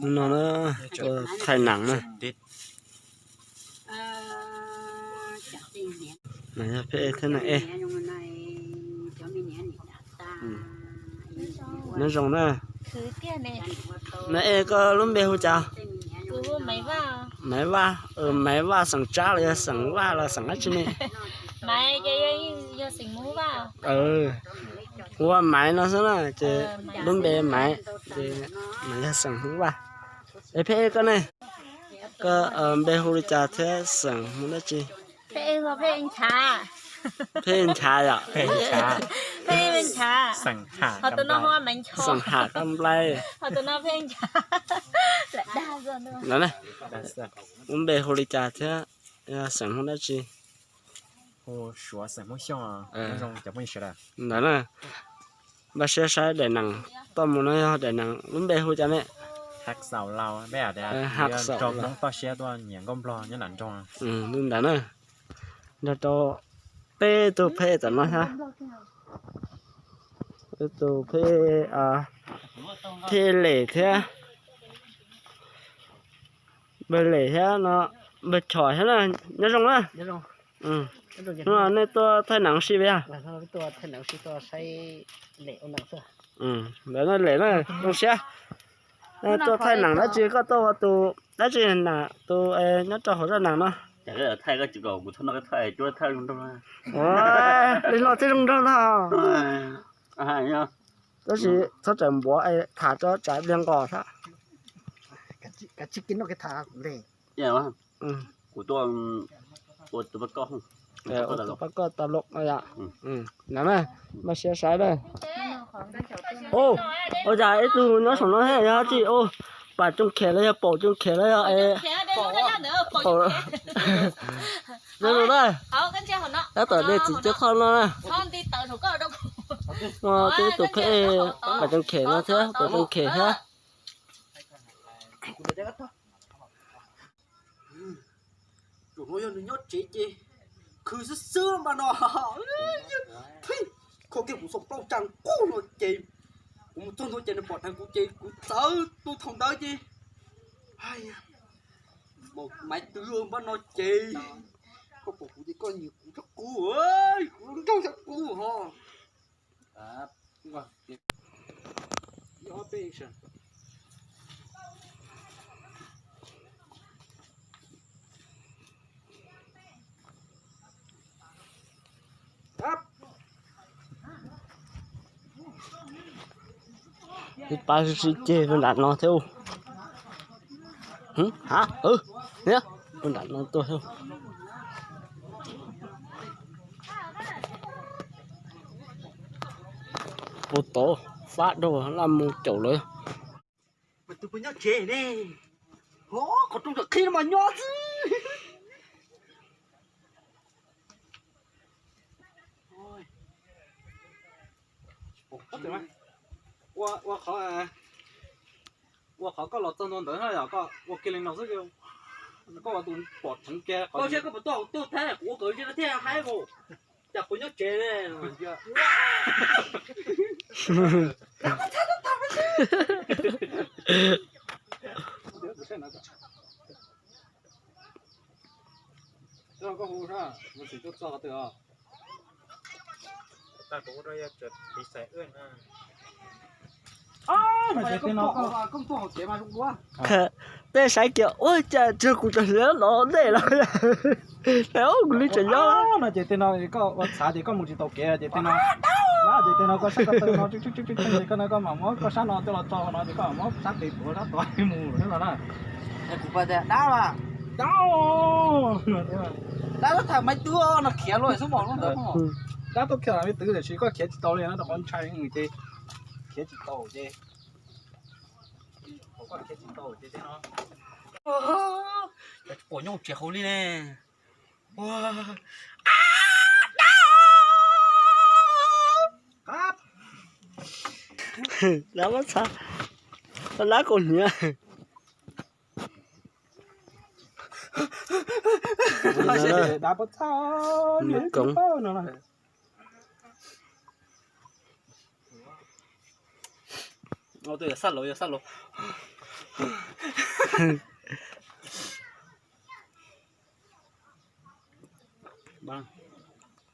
No na, thaij nees na. Yog peb ej thiab na ej. Nyob zoo na. Na ej, koj lub npe hu cas? Maiv Vaj. Maiv Vaj xeem Tsab los yog xeem Vaj los xeem dab tsi ne? Hu ua Maiv no xwb na ces lub npe Maiv ces Maiv yog xeem Hmoob Vaj. Es peb ej koj ne, koj npe hu li cas thiab xeem Hmoob dab tsi? Peb nchav yom? Xeem Ham Kab Nplai. Lub npe hu li cas thiab xeem Hmoob dab tsi? Ntawd na, npaj siab saib daim nees tuaj mus no yog daim nees lub npe hu cas ne? Hmoob toj siab tuaj nyiam nkauj nplog nyob nram nroog. Nrog rau peb tug phej tom no thiab. Tus phej, phej Lem thiab, npawg Lem thiab no, npawg Chom thiab na. Nyob zoo na. Hnub no nej tuaj thaij nees si via? Ntawd na Lem na, zoo siab. Tuaj thaij nees dab tsi, koj tuaj ua tus dab tsi na, tus nyob rau hauv zaj nees no? Li no thiaj zoo nraug na. Tab sis txhob txawm npuav, tham tso tsam pliag nqos thiab. Ua tus pab koj tau loo yom. Npaj siab saib na. Ua cas ib tug nyob saum no thiab yog dab tsi? Pam Tsoos Khem los yog Paum Tsoos Khem los yog Paum. Nyob zoo na. Tab tom de txiv cov qhov no na. Peb ib tug phej Pam Tsoos Khem no thiab Paum Tsoos Khem thiab. Zaum no yog nws nyob tsev ces khwv xwb xwb npaum no. Kho kiag kuv xoo plaub tsa nqus no ces kuv mus txog ntua ces nws pom dheev kuv ces kuv txawv tu thaum ntawd ces Maiv Twv npaum no ces koj pom kuv ces koj nyiam kuv tshaj qub, kuv nraug tshaj qub ho. Ib pab sib ceg rau nram no thiab. Ha, rau nram no tuaj thiab. Puag tod fab dhau laj mus caum lawm. Mas tus puas nyob tsev ne? Ho, qhov rooj tseem qhib no mas nyob xwb. Ua, ua qhov, ua qhov koj los txog ntua ntawd na yom, koj ua kiag li no xwb, koj ua tus pom dheev kiag. Koj saib koj puas tuaj, tuaj thaij kuv ua kom ntsia thiaj haib mus. Cas puas nyob tsev ne? Tej saib kiag ua cas tsuas kuv tseem nyob no ntej los, kuv li tseem nyob no ces tej no koj ua txhav ces koj mus tsis tau kev ces tej no, no ces tej no koj saib koj taw no, koj no koj mam muab koj sab no coj los tso no ces koj mam muab sab pem tuav sab tod mus no na. Kuv dab, dab, dab tuaj tham Maiv Twv no khiav los xwb mos lub ntawd. Dab tuaj khiav Maiv Twv tiam sis koj khiav tsis tau li no rau qhov ntshai ces khiav tsis tau ces, koj khiav tsis tau ces tej no, pom nyob tsev hauv li ne. Dab pob txha, dab kaus hniav. Dab pob txha, nws koom. Yog sab laug, yog sab laug. Ba.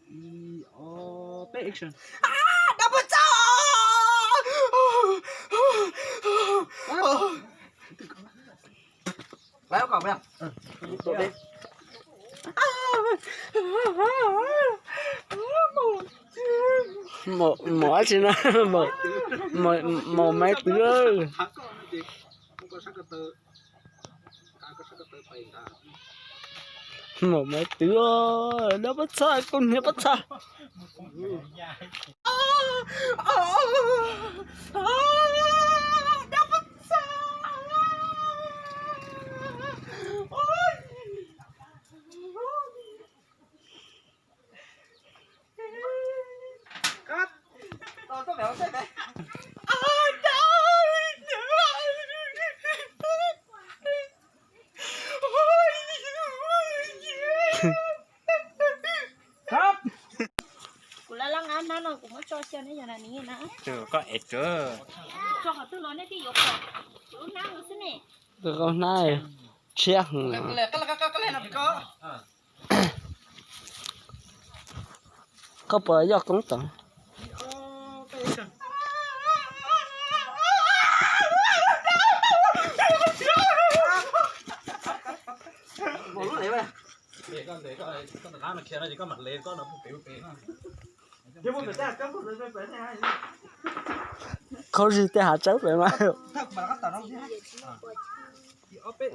Ib, ob, peb, action. Dab Phab Txha. Lawv kom mov dab tsi no? Mov maiv twv. Mov maiv twv, dab Phab Txha, koj niag Phab Txha. Kuv laj laj nqa hnab no kuv muab tso xyaw nej yog na ni na. Koj es tsawv. Tso qhov twg los nej thiaj yuav pom. Lub hnab no xwb ne. Lub hnab tshiab heev. Koj puas yoj koob tod? Khaub zig tej hav tsawb pem mas. Ob peb.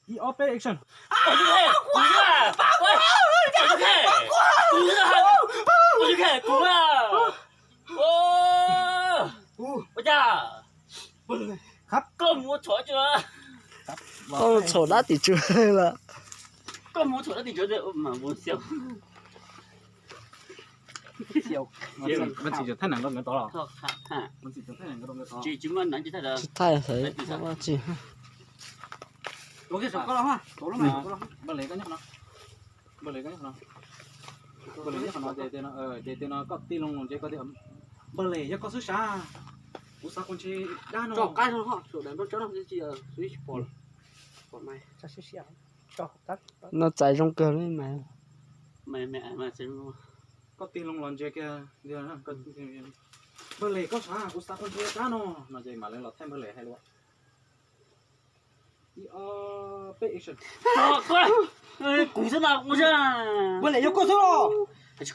Ib ob peb action. Ua cas? Koj mus txhom dab tim tswv lawm. Koj mus txhom dab tim tswv mas mus xiav. Tsis thaij, tsis thaij. Npawg Lem, koj tij loo los ntshe koj tias, Npawg Lem, yog koj xwb sav, kuv xav kuv ntshe dab no. No txais zoo kawg li mas. Koj tij loo los ntshe kiag, Npawg Lem, koj sav, kuv xav kuv ntshe dab no, no ces mam li los thaij Npawg Lem hais lus. Ib ob peb action. Kuv xwb no, kuv xwb. Npawg Lem, yog koj xwb los?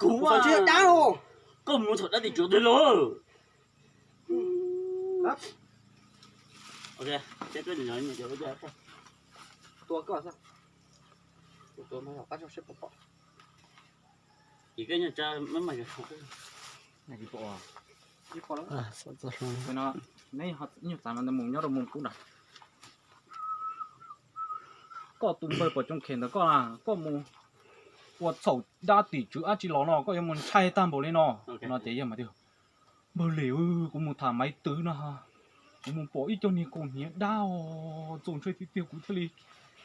Kuv xav ntshe dab no. Koj mus txhom dab tim tswv twg los? Tua koj xwb. Tua mas yog qab zog seb puas pom. Tsis pom. Neb nyuag txav mas mus nyob rau mus pub nrad. Koj tus npawg Pom Cooj Khem ntawd koj, koj mus ua txhaum dab tim tswv dab tsi los no koj yuav mus ntshai tag npaum li no. No ces yog mas tiag. Npawg Lem, kuv mus tham maiv twv no, kuv mus pom ib co niag kaus hniav dab os, txaus ntshai tiag tiag, kuv thiaj li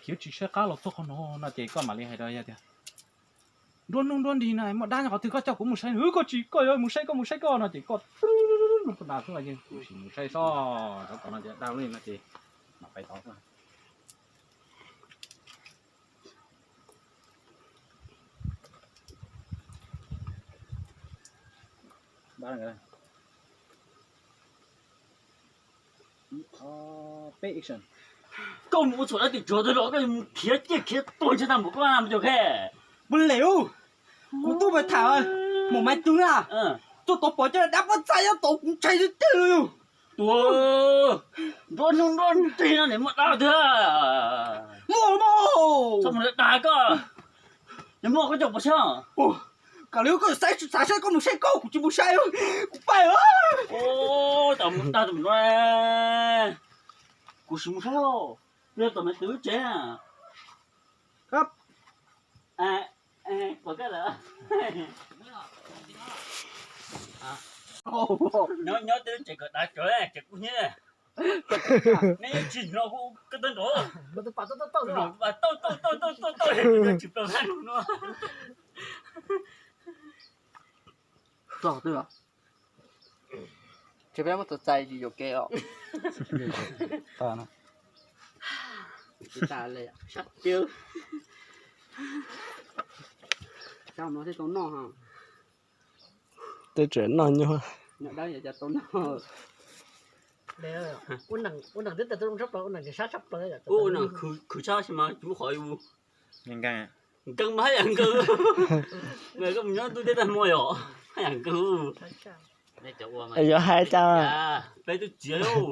khiav tsis saib qab los txog qhov no. No ces koj mam li hais rau yawg tias, Nruab hnub nruab nrig na, muaj dab nyob qhov twg koj coj kuv mus saib. Koj tsis, koj yuav mus saib koj mus saib koj no ces koj mus pov nrad xwb, kuv sim mus saib seb rau tom no ces dab li no ces mam pais tod. Koj mus ua txhaum dab tim tswv twg los koj mus khiav ciaj khiav tuag ntshe tag npaum koj mus cov khe. Npawg Lem, kuv tuaj mus tham mus maiv twv na, tuaj tod pom cov dab pob txha nyob tod kuv ntshai tiag tiag li. Tuag, nruab hnub nruab nrig no nws muaj dab tiag. Muaj mas. Txhob mus dag koj, nws muaj koj coj puas saib. Kom li koj xav saib koj mus saib koj, kuv tsis mus saib, kuv pais. Tau mus tag tus no, kuv tsis mus saib, yog tom maiv twv lub tsev. Nyob nyob twb tseem kom dav tsuav tseem kub hnyiab. Nej yeej tsis hnov kuv koj tau nrov. Tau tau tau tau tau tsis plaws no. Tsis peb muab tus txais yuam kev os. Sab tiag. Sab no thiaj tau noj ha. Twb tseem noj nyuag. Noj dab yog cov tau noj. Ua neeg twb tas tau zoo tshaj plaws, ua neeg sab tshaj plaws. Ua neeg khwv tshaj si mas cub qhov yus. Nkeeg mas haj yam nkeeg. Koj mus nyob ntuj teb tag hmo yom, haj yam nkeeg. Yuav hais cas? Peb twb txiav,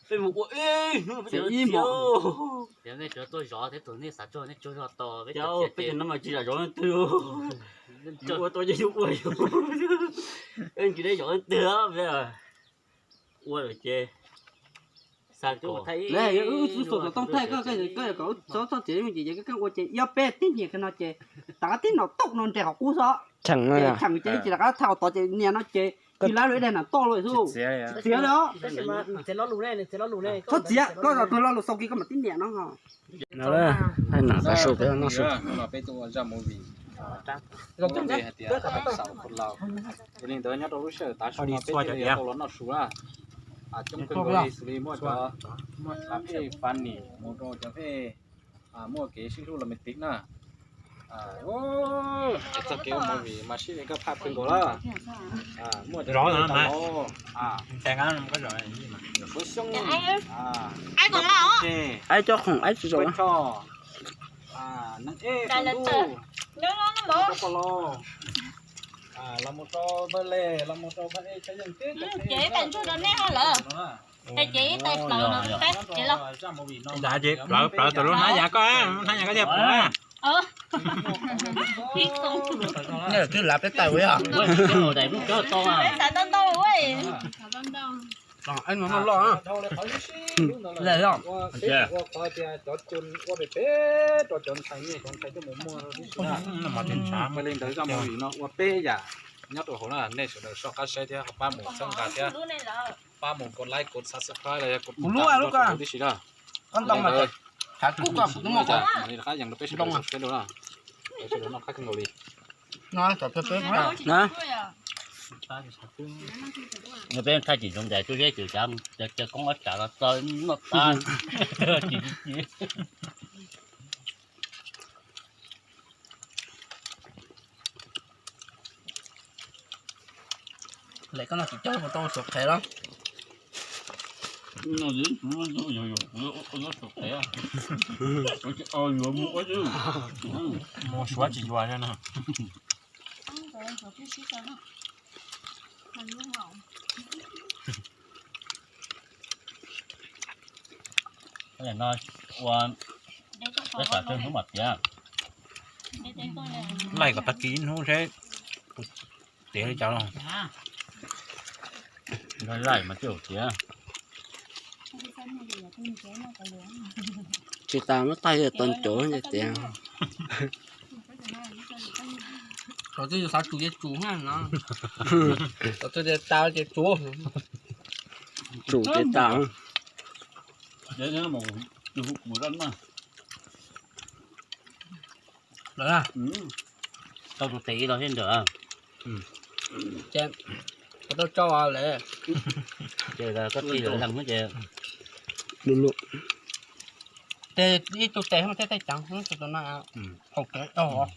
peb mus ua ib hnub peb txiav. Yog nej tsuas tuaj zov thiab tus nej xav tsuag nej tsuag zog tos peb, peb cov no mas tsis zam zov leej twg. Yus ua tau ces yus ua yus, peb tsis deb zov leej twg. Ua lawm ces xav kom wb txhua tus tau thaij koj, koj kom wb txhob txhob txiav yooj yim ces koj ua ces ib ob peb tib niam kawg no ces rov qab tib nom tauj no nres qhov qub xwb. Cheem ces tsis rov qab thaij tod ces niam no ces kis lab lub ib daig nam toj lawm xwb. Txiav li os. Txhob txiav, koj tus lo lus xaus kis koj mam tib niam no. Hais nam tav su peb los noj su. Yog li ntawd nyob rau lub sij hawm tav su no peb thiaj li tau los noj su na. Coob kawg nkaus li xws li muaj cov phej Fanny mus rau cov phej muaj kev sib hlub los me tiv na. Txoj kev ua movie mas sib li koj phaj kawg nkaus lawm. Muaj cov phej tas los, Fuab Xyoob, Aib cov khoom aib tsis zaum. Neeg ej, Qhov Ntuj, los mus rau Paj Los, los mus rau Paj Los, Tshav Yeej, ces ib tais ntsuag rau nej ho lawm. Ces ib tais plaws no peb ces los. Ces plaws, plaws tus lub hnab yas koj, lub hnab yas koj thiaj plaws. Nej twb lav peb tais ua yog. Xav tau ntau ua. Loj loj. Ua qhov tias cov cun ua pem pem rau cov ntxhais nyiaj cov ntxhais tuaj mus muag tib si na. Yog li ntawd zaj movie no ua peb yam nyob rau hauv na, nej sawv daws soj qab saib thiab ho pab mus txhawb nqa thiab pab mus kos like, kos subscribe los yog kos tiv tam rau hauv tib si na. Li ntawd, rov qab yees rau peb sawv daws sawv daws noj qab kawg nkaus li. Peb thaij tsis zoo ntawd tub zeb tsis tsav, caw koob ob tsam los txog noj tas. Lawm koj no tsis coj mus tau suav qhev los? Mus suav tsis yuav no. No ua peb xav tsawg hnub mam tiav. Laij kom tag kis ib hnub seb tiav li cas los. Laij mas thiaj tiav. Tsis tas muab tag tau ncov tiav. Tov twb yus xav tsum ces tsum na no. Tov twb tas ces tsum. Tsum ces tas. Tau tus tes ib los thiab ntawm. Tau tso lawm. Ces koj tig lawm lees ces. Tes ib tug tes thiab tej cav tus no. Haum kev, haum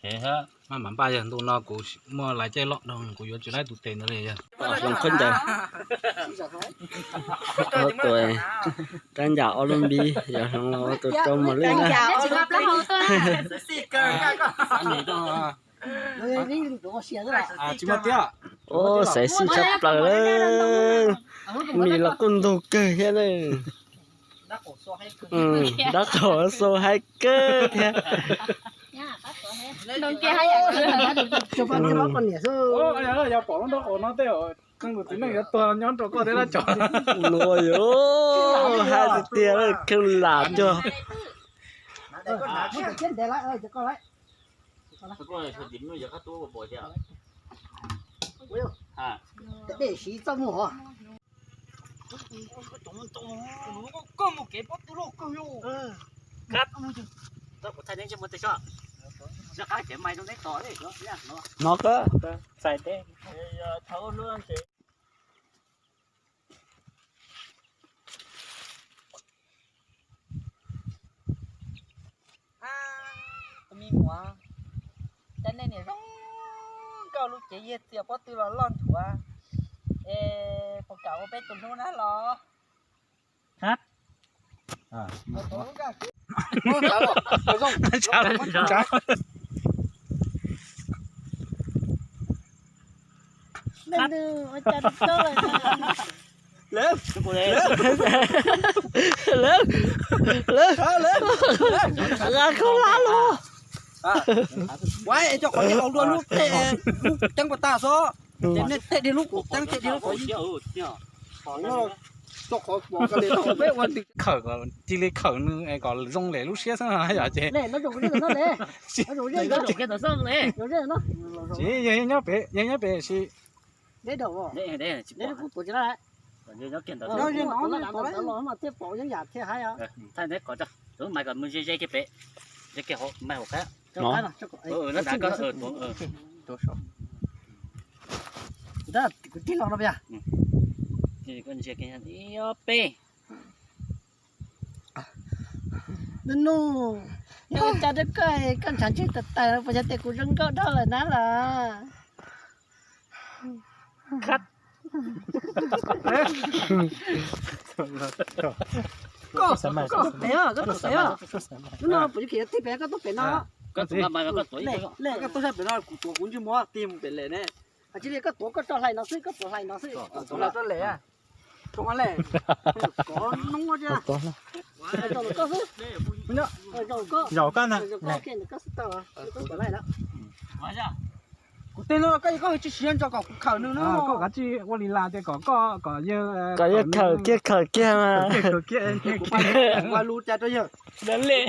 kev thiab. Maj mam npaj yog ntu no kuv muaj lais caij loj dhau kuv yuav tsis laib tus tes ntawd li yog. Hloov khaub ncaws. Ob tug rab ncas ob lub npib, yog hloov los ua tus rau mos lwj na. Tsis muaj tiab. Ua xaiv xij tshaj plaws lawm. Mis los kuj ntug kawg thiab na. Dab qau xo haib kawg thiab. Yog pom lub nraub qaum no tej kheej tus txiv neej yuav tuag nyob rau koj thiab dab tsov. No yog hais tiag tiag, kheej lam cuag. Koj mus kev pob tw loj kawg yom. Kab, tau kuv thaij neb ntsej muag tej sob. Rov qab cev mais rau neb tos li. No kab, txais teb. Tus me muam, cas nej niam zoo nkauj lub cev yiag txias pob tw los loj nchuav, es puas kam ua peb tus hlub na los? Lawv, lawv, lawv, lawv, khaub hlab los. Ua es coj qhov tib hau luaj lub tej, lub teeb pas tas xwb, ces nej tej dhia lub kuv teeb tej dhia lub qhov yij. Coj qhov pom ka le tau peb ua ntws. Khawm kom cia li khawm nws es kom zoo lem lub siab xwb yom ces. Tsis, yog nyob pem, yog nyob pem si. Deb dau, deb kuv tuav tsis laj. Thiaj pom yeeb yam thiaj hais os. Thaij neb qhov tso, tus mais kom mus ze ze kiag pem, ze kiag hauv mais hauv qab. Kwv tij los no, peb. Nub nub, yog ua cas rau koj, koj ntshav ntseg tawm tawm, puas yog tias kuv zoo nkauj dhau lawm na los? Koj, koj tuaj pem os, koj tuaj pem os. Hnub no puas yuav khiav tig pem, koj tuaj pem no. Koj tuaj sab pem no, kuv tuav kuv ntsej muag tig mus pem lem ne. Hais tsis li koj tuav koj tso hlais no xwb, koj tuav hlais no xwb. Tuav hlais rau lem. Kov nub thiab. Zaum koj xwb. Zaum koj ntag. Kuv tej no koj, koj tsis siv ntso kom kuv khawm nws no. Koj kav tsij ua li las tias kom koj, kom yawg, kom yawg khawm kiag khawm kiag mas. Ua lus cas rau yawg.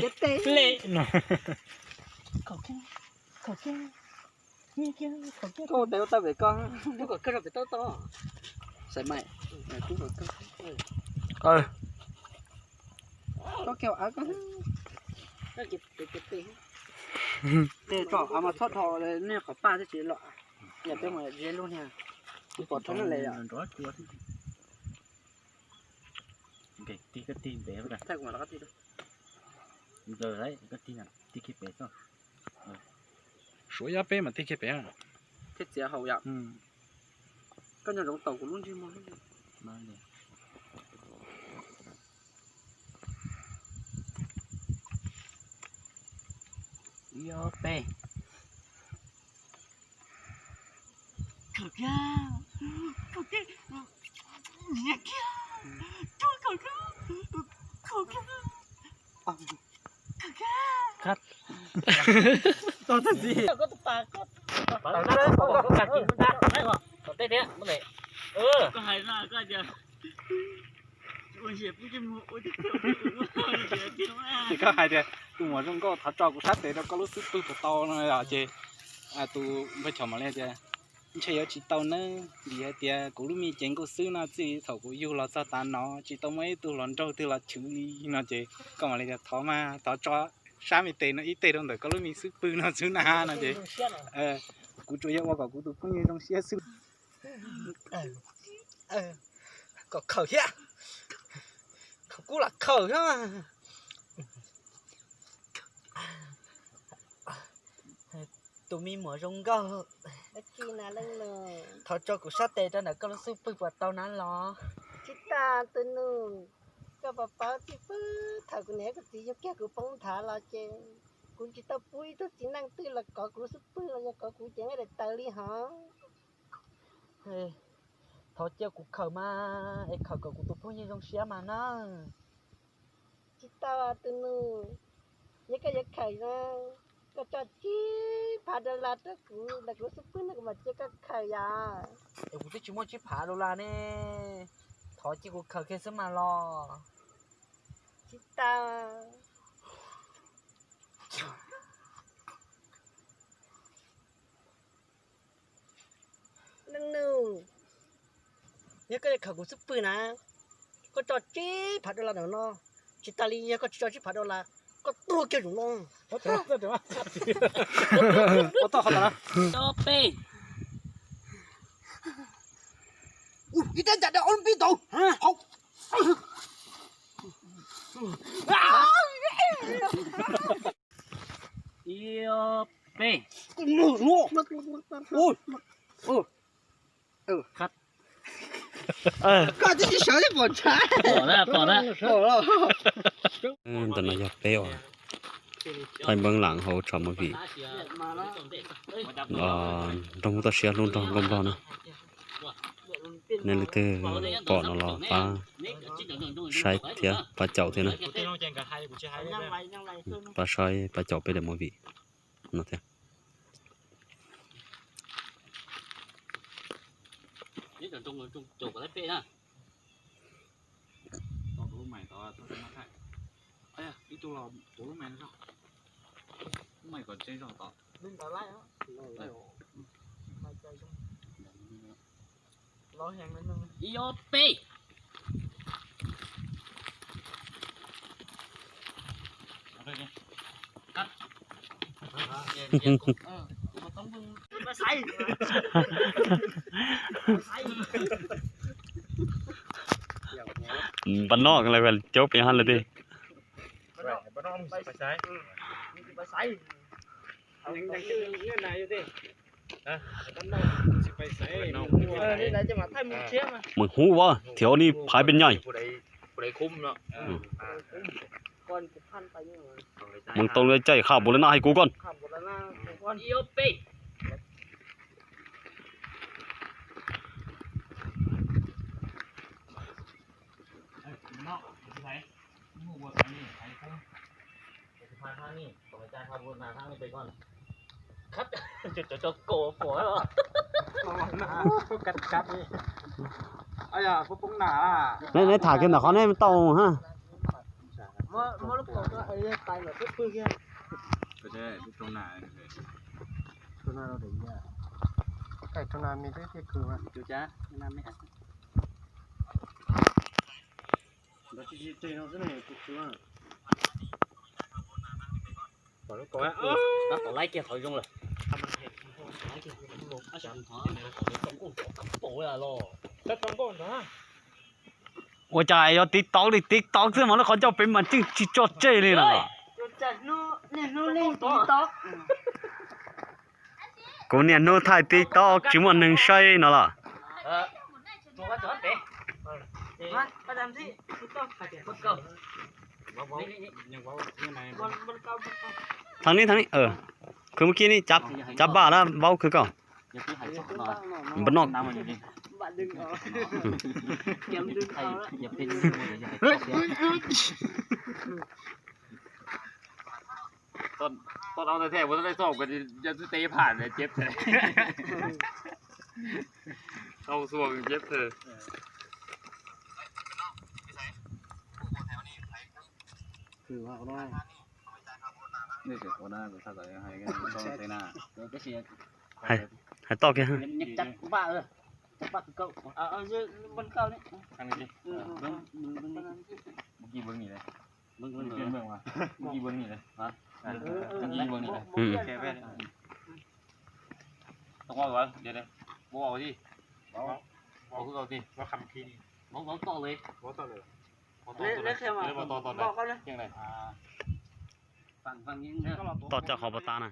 Koj tes ua tau pem koj. Sai mai, koj kiag av koj. Tes tso av mas txhob dhos nej qhov paj thiab tsis los. Yog peb mus ze lug niag, pom thoob le yom. Tig koj tig ntev, koj tig, tig kiag pem tso. Suav yab peb mas tig kiag pem. Thiab txiav hau yom. Koj nyob zoo tau kuv lub ntsej muag. Ib ob peb. Khawm kiag, khawm kiag, nyiam kiag, tsuag khawm kiag, khawm kiag, khawm kiag. Koj tus pas, koj tus pas, koj tus pas, koj tus pas, koj tus pas. Koj hais no, koj tias Ces koj hais tias, tus muam zoo nkauj, thov tso kuv sab tes rau koj lub xub pwg puas tau no yom? Ces tus npawg Chom mam li tias, ntshe yuav tsis tau nawb, vim hais tias kuv lub me cev nkauj xwb no txij thaum kuv yug los txog tav no tsis tau muaj ib tug hluas nraug twg los chwv li no. Ces koj mam li tias, thov mas, thov tso sab me tes no ib teg rau ntawm koj lub me xub pwg no xwb na no. Ces kuv tsuas yog ua kom kuv tus phooj ywg zoo siab xwb. Kom khawm thiab, khawm kub los khawm thiab. Tus me muam zoo nkauj, thov tso kuv sab tes rau ntawm koj lub xub pwg puas tau na los? Tsis tas tus nus, koj puas paub txij puag thaum kuv niam kuv txiv yug kiag kuv poob nthav los ces kuv tsis tau pub ib tug txiv neej twg los kov kuv lub xub pwg los yog kov kuv cev nqaij daim tawv li hos. Thov cia kuv khawm mas, es khawm kom kuv tus phooj ywg zoo siab mas na. Tsis tau tus nus, yog koj yuav khawm no, koj tso tsib phav dollar rau kuv ntawm kuv lub xub pwg no kuv mam cia koj khawm yom. Es kuv twb tsis muaj tsib phav dollar ne, thov cia kuv khawm kiag xwb mas los. Tsis tau. Leej nus, yog koj yuav khawm kuv xub pwg na, Koj tso tsib phav dollar ntawm no, tsis tas li yog koj tsis tso tsib phav dollar, koj tuag kiag zaum no. Ib teb ncas da ob lub pib tau. Ib, peb. Koj twb tsis sawv li pom tshav. Ntawm no yog peb uas thaij npeeb lam hauv tshav movie. Nroog Hmoob toj siab hlub nroog nkauj nplog na. Nej leej twg pom no los pab saib thiab pab caum thiab na. Pab saib pab caum peb daim movie no thiab. Ib, ob, peb. Npaj noj lawm, cov pem hab lawm tej. Meem huv as thiab ni phaiv pes nyaij. Meem tau caij qha npaum li no hais kuv koj. Neb tham kiag ntawm qhov neb tau ha. Ua cas yog TikTok li, TikTok xwb mas lub qhov ncauj pem mas tseem tsis tso tseg li no. Kuv niaj hnub thaij TikTok tsis muaj neeg saib no los. Thaj ni, thaj ni, khwv muaj kij ni, cab npaj na, vaub khwv koj. Npaj no. Toj no tau thiaj ua tau txoj, yog twb teb pham ntawd ceb, tau xuas ceb. Hais toj kiag. Toj coj qhov puas tas na.